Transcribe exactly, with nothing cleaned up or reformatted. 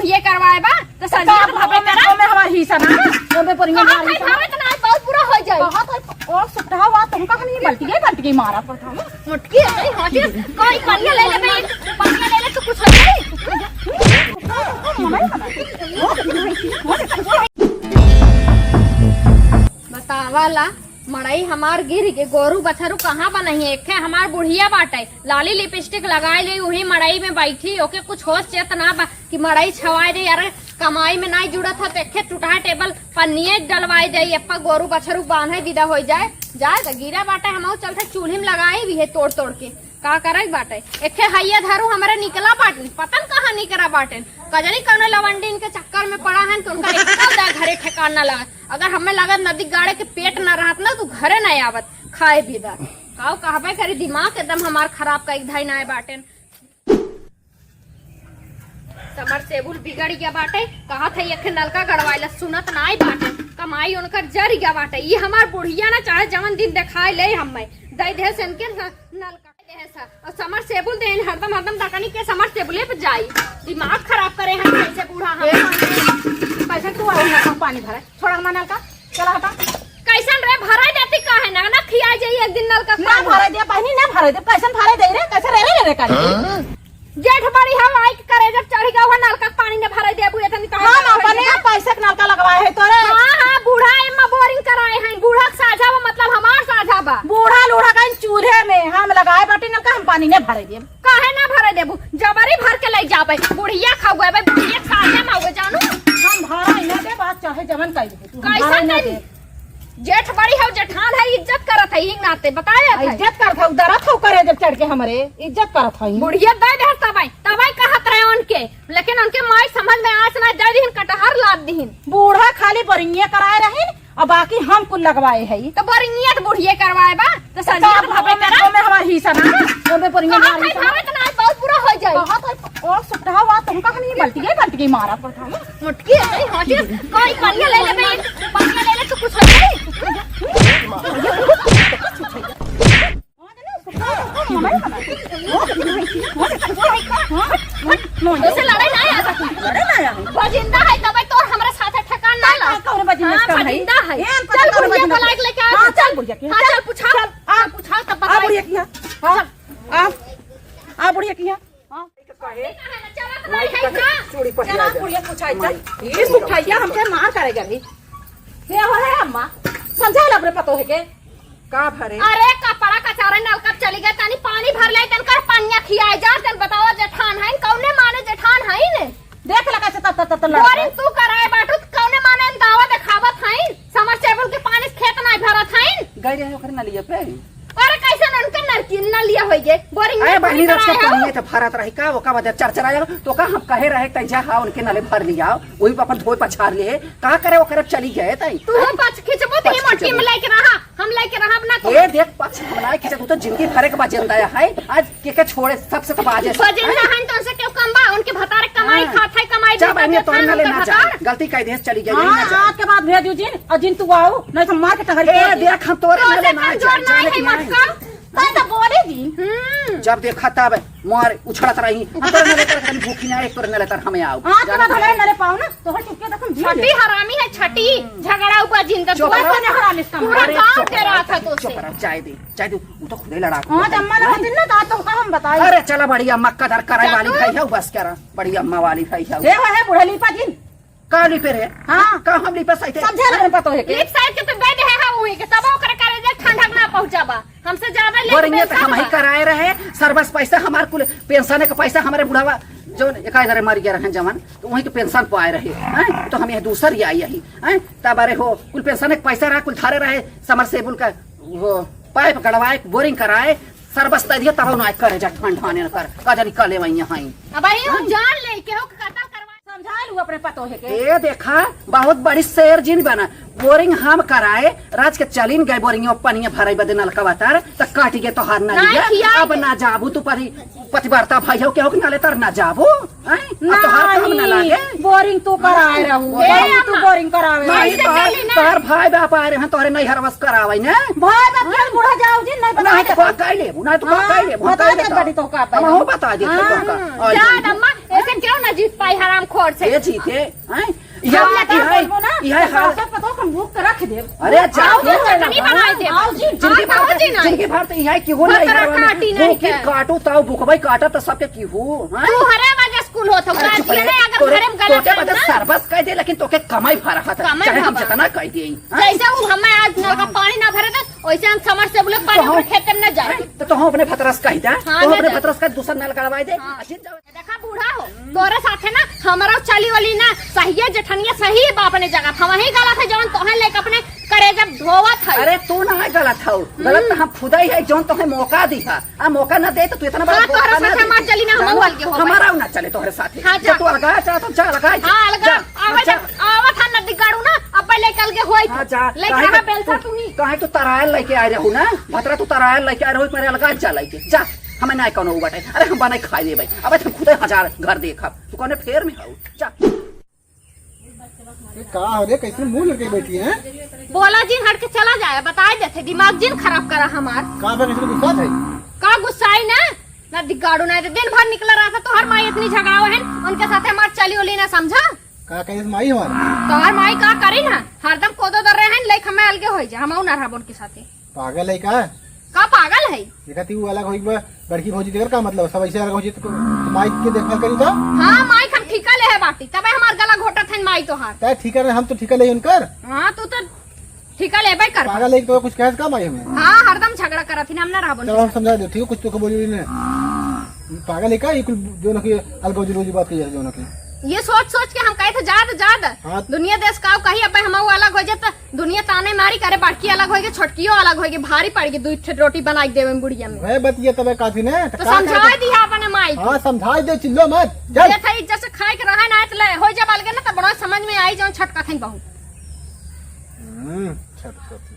ये करवाए बा, तो संजय तो भावे करा। ओमे हमार हिस्सा ना, ओमे पर कहाँ हमार था हिस्सा। भावे तो ना, बहुत बुरा हो जाए। कहाँ था? ओ सुखा हुआ, तुमका हम ये बल्टी गई, बल्टी गई मारा पर था। मोटकी है, नहीं, हाँ जी, कोई पनिया ले ले, मैं पनिया ले ले, तो कुछ हो जाए। बतावा ला, मड़ई हमार गिर गे, गोरू बछरू कहाँ बनइहैं? एक ठे हमार बुढ़िया बाटे, लाली लिपस्टिक लगाए ले, उही मड़ई में बैठी, ओके कुछ होश चेत ना बा कि मड़ई छवाए दे, यार कमाई में नाई जुड़त ह, तो एक ठे टूटहा टेबल पन्निये डलवाए दे, अप्पा गोरू बछरू बान्हे विदा हो जाए, जाए तो गिरा बाटे, हम चलते चूल्ही में लगाए भी है तोड़ तोड़ के। का करे के बाटे? एक ठे हइया धरू हमरे निकला बाटे, पता न कहाँ निकरा बाटे। कजरी कौनो लवंडी इनके चक्कर में पड़ा है, तो उनका एको दाई घरे ठिकाना ना लगा। अगर हमें लगत नदी गाड़े के पेट ना रहत ना, तू घरे ना आवत खाए पीदा। काऊ कहबे करी, दिमाग एकदम हमार खराब कई धाई ना बाटे। समरसेबुल बिगड़ गया बाटे, कहत है एक ठे नलका गड़वाइला, सुनत नाई बाटे। कमाई उनकर जर गया बाटे। ई हमार बुढ़िया ना चाहे जवन दिन देखाए ले हमें, दे दे से इनके न-, नलका। देहे सा। और समरसेबुल देन हरदम, हरदम दकनी के समरसेबुले पे जाई। दिमाग खराब करे हैं कैसे बूढ़ा हम। ए, कैसे तू आओ ना पानी भरे? छोड़ा हमार नलका, चला हटा। कैसन रे भराई देती का है ना, ना खिया जाई एक दिन नलका ना पानी। भराई दे, पानी ना भराई दे, कैसन भराई दे रे, कैसे रे रे रे रे करी? जेठ बड़ी हवा आई के करे जब चढ़ी गवा नलका पानी ना भराई देबू, एतनी कहे हम ना अपने भराई दे। पैसे के नलका लगवाए है तोरे। हाँ, हाँ, बूढ़ा एम्मा बोरिंग कराए हैं, बूढ़ा के साझा बा, मतलब हमार साझा बा। बूढ़ा लूढ़ा कहीं चूल्हे में हम लगाए बाटी नलका, हम पानी ना भराई देब। काहे ना भराई देबू? जबरी भर के ले जाबे, बुढ़िया खउएबे, बुढ़िया के साझा में हुए जानू। हम भराई ना देब, बात चाहे जवन कही। कैसन करी? जेठ बड़ी हौ, जेठान है, इज्जत करत है, ई नाते बताए आ, है। इज्जत करत हौ, डरत हौ करे जब चढ़ के हमरे, इज्जत करत है। बुढ़िया दे दे तबै, तबै कहत रहे उनके, लेकिन उनके माई समझ में आस ना दे दिहिन, कटहर लाद दिहिन। बूढ़ा खाली बोरिंगे कराए रहिन, और बाकी हम कुल लगवाए है। तो बोरिंगे तो बुढ़िए करवाए बा, तो संजय तो भावे करा। ओमे हमार हिस्सा ना, ओमे बोरिंगे कहाँ हमार था हिस्सा ना। भावे तो ना, बहुत बुरा हो जाए। कहाँ था? ओ सुखा हुआ, तुमका हम ये बल्टी गई, बल्टी गई मारा पर था। मोटकी है, हाँ जी, कोई पनिया ले ले बे, पनिया ले ले, तो कुछ हो जाए। जैसे लड़ाई ना आ सकी। लड़ाई ना आ। बजिंदा है, तब तोर हमरा साथ ठिकान ना ला। कौन बजिंदा हाँ, है? बजिंदा है। ए, चल, बुढ़िया बुला के लेके आ। हाँ, चल, बुढ़िया के। हाँ, चल, पूछा। चल, आ, पूछा, तब आ, बताई। बुढ़िया की। हाँ, आ, आ, बुढ़िया की। हाँ। कहे? चला, माई कहे, चूड़ी पहिरा चला, जा। बुढ़िया पूछा, माई। ये सुखैया हमके मार करेगा भी। ये हो है अम्मा, समझा ला अपने पतोह के। का भरे? अरे कपड़ा कचारे नलका चली गए, तनी पानी भर ले, तन कर पनिया खियाए जा, तन बताओ जेठान है, कौने माने जेठान है ने? देख ला कैसे तत, तत, तत लड़का। बोरिंग तू कराए बाटू, कौने माने दावा देखावत है, समरसेबुल के पानी से खेत नहीं भरत है। गई रहे ओकरे नलिया पे। अरे कैसे उनके नलकी, नलिया होई गे, बोरिंग अरे में बहिनी पानी रच के कराए हो। पानी तो भरत रही का, ओका वजह चरचराया, तो का हम कहे रहे तै जा, हाँ, उनके नले भर लिया, वही पे अपन धोए पछार लिए, का करे ओकरे चली गए तई। तू हो पछ खिंचबो, तू पछ मोटकी खिंचबो। में लेके रहा। हम लेके रहब ना तो। ए, देख, पछ बनाए खींचे, तू तो जिंदगी भरे के बाद जिंदा है। आज के के छोड़े, सबसे तो बाजे से। बजिंदा हन तो उनसे क्यों कम बा? उनके भतारे कमाई हाँ। खात है, कमाई जा देता बहिनी, है, तोरे खान नले उनके ना जाए। भतार। गलती कह दे, चली गई, हाँ, ना जाए। आज के बाद भेजू जिन, और जिन तू आओ, नहीं तो मार के टंगरी तो फेंक ऐसे दे। कमजोर तोरे नहीं नले है ना जाए, मोटका। जाने तू के तो नहीं। बोले जिन। हम्म। जब देखा तब मार उछड़त रही। हम तोरे नले तर खाली भूखी ना, एक तोरे नले तर हमें आओ। हाँ, जाने तोरा के भले नहीं। नले पाओ ना, तोहर चुपके तक हम जी छठी ले। हरामी है, छठी। झगड़ा ऊपर जिन तो चुप तू रहो। ऐसे नहीं हरामी इसका पूरा मारे। गाँव चुप रहो, डरा था तो चुप से। रहो, जाए दे। चाहे तू, वो तो खुदे लड़ाकू हाँ, है। जम्मा लगा दिन ना, तो तुमका हम बताई। अरे चला, बड़ी अम्मा कदर करे वाली भाई है, बस करा, बड़ी अम्मा वाली भाई है। हे, हे, बुढ़ा लीपा जिन। का लीपे रे? हाँ। का हम लीपे सही थे? समझे ना, पता है के? लीप साइड के तो दे दे है, हाँ, वही के, तब ओकरे करे जे ठंडक ना पहुँचाबा। हमसे ज्यादा लेके बोरेंगे तो बेइज्जत हम ही बा। कराए रहे, सरबस पैसा हमार कुल, पेंशन के पैसा हमारे बुढ़ावा, जो एक हजार मर गया रहे जवान, तो वहीं के पेंशन पाए रहे, हैं? तो हम ये दूसर ही आई यही, हैं? तब अरे हो, कुल पेंशन के पैसा रहा, कुल धारे रहे, समरसेबुल का वो पाइप गड़वाए, बोरिंग कराए, सरबस तै दिया, तब ना करे जा ठंड हाने न कर, का जानी कले वहीं यहाँ आई। अब आई हूँ हाँ? जान ले, केहू के कत्ल करवाए, समझा लू अपने पतोहे के। ए देखा, बहुत बड़ी शेर जिन बना, बोरिंग हम कराए, राज के चलिन गए बोरिंग पनिया भराई बदे नलका वातर, त काटी के तोहार ना नहीं लिया, किया अब है। ना जाबू तू पति, पतिव्रता भाई हो, केहू के ना लेतर ना जाबू। हैं? आ तोहार काम ना नहीं, लागे। बोरिंग तू कराए रहू, ए, बोरिंग तू अम्मा, बोरिंग करावे। नहीं, कैसे तोहार, चली ना? तोहार भाई बाप आए रहे हैं, तोहरे नैहर बस करावे ने। भाई बाप के बूढ़ा जाओ जी, नहीं बता नहीं तो सकते। का कह लेबू, नहीं तो का हाँ, कह लेबू, हम बता कह दे लेता। बड़ी तो का हम पाई। हो बता दे हाँ। तो का। और जा जान। अम्मा, ऐसे क्यों ना जीत पाई हराम पर से। ए जीते, हैं? हम इहे, लेकर इहे, बोलबो ना, इहे तो हाल। सासो पतोह के हम भूख के रख देब। अरे, जा, आओ, तू तो चटनी बनाई देब। आओ जी, जिनके हाँ, बाप कहो जी ना। जिनके बाप तो इहे कि हो ना, पकड़ा इहे वाला काटी नहीं भूखी के। काटू ताऊ भूखबई काटा तो सबके की हो, हैं? तू हरे वजह स्कूल होत हो, अरे, चुप गार्जियन रहे। है, अगर तोरे, घरे में गलत तोके है बदे ना। सर्वस कह दे, लेकिन तोके कमाई भरा था। कमाई चाहे हम भरा। जितना कह दे, हैं? जैसे वो हमें आज नल का पानी ना भरे दे, वैसे हम समर से बोले पानी तो हम ऊपर खेते में ना जाए। तो, तो हम अपने भतरस कह दे, हाँ, तो हम ना अपने जाए। भतरस का दूसरा नल करवाई दे। हाँ। अजीत जाओ। देखा बूढ़ा हो, तोरे साथे ना हमरा चली वाली ना सही है, जेठनिया सही बा अपने जगह। हम वही गलत है जौन तोहे लेके अपने करेजा धोवत है। अरे तू ना है गलत हो, गलत तो हम खुदा ही है जौन तोहे मौका दी है। आ मौका ना दे तो तू इतना बड़ा हाँ, धोखा तोहरे ना साथे दे। हमार चली ना, हम जानो, अलगे हो गए। हमारा ना चले तोहरे साथे। हाँ, जा जा। तू अलगा है, जा तो जा अलगा है। हाँ, अलगा। जा, आवत जा। है, आवत है नदी गाड़ू ना, अब पहले कल के होई। हाँ, जा। लेके काहे आ तो, बेलसा तू, तू ही। काहे तो तरायल लेके आए रहू ना, भतरा तू तरायल लेके आए रहू, एक बार अलगा जा लेके। जा, हमें ना कौनो बाटे। अरे हम बनाई खाई लेबै। अब हम खुदे हजार घर देखब। तू कौने फेर में हऊ? जा। ये का हो रे, कैसे मुंह लटके बैठी है? बोला जिन, हट के चला जाए, बताए देते, दिमाग जिन खराब करा हमार। का बा, कैसे गुस्सा है? का गुस्साई ना, ना दिगाड़ू ना, दिन भर निकला रहा था, तोहर माई इतनी झगड़ावा है, उनके साथे हमार चली उली ना समझा। का कहे माई हमार? तोहर माई का करी ना, हरदम कोदो दर रहे हैं, लेक हमें अलगे होई जा, हम ना रहब उनके साथे। पागल है का? का पागल है? देखा ती वो अलग होई बा, बड़की भौजी, तेकर का मतलब? सब ऐसे अलग हो जाए तो माई के देखभाल करी तो? हाँ, माई के हम ठीका ले है बाटी, तबे हमार गला घोटत है माई तोहार। तै ठीका रहे, हम तो ठीका ले उनकर। हाँ, तू तो ठीका लेबे कर। पागल है तो कुछ कहे का माई हमें? हाँ, हरदम झगड़ा करत ही, हम ना रहब चलो उनके हम साथ। समझा दे, ठीक है, कुछ तो को बोली ने। पागल है का? ये कुल जो ना कि अलग रोजी बात की जो ना कि। ये सोच सोच के हम कहे थे, जा दे, जा दे। हाँ। दुनिया देश का कही, अब हम अलग हो जाए तो दुनिया ताने मारी करे, बड़की अलग होइगे, छोटकियो अलग होइगे, भारी पड़ गई, दुई ठे रोटी बनाई देवे में बुढ़िया में। वह बतिया तबे काफी ने, तो तो का समझाए करे? दिया अपने माई के। हाँ, समझाए दे, चिल्लो मत, चल। ये था इज्जत से खाए के रहे ना, तो ले, हो जब अलगे ना, तो बड़ा समझ में आई, जौन छटका थई बहुत। हम्म, छटका थी।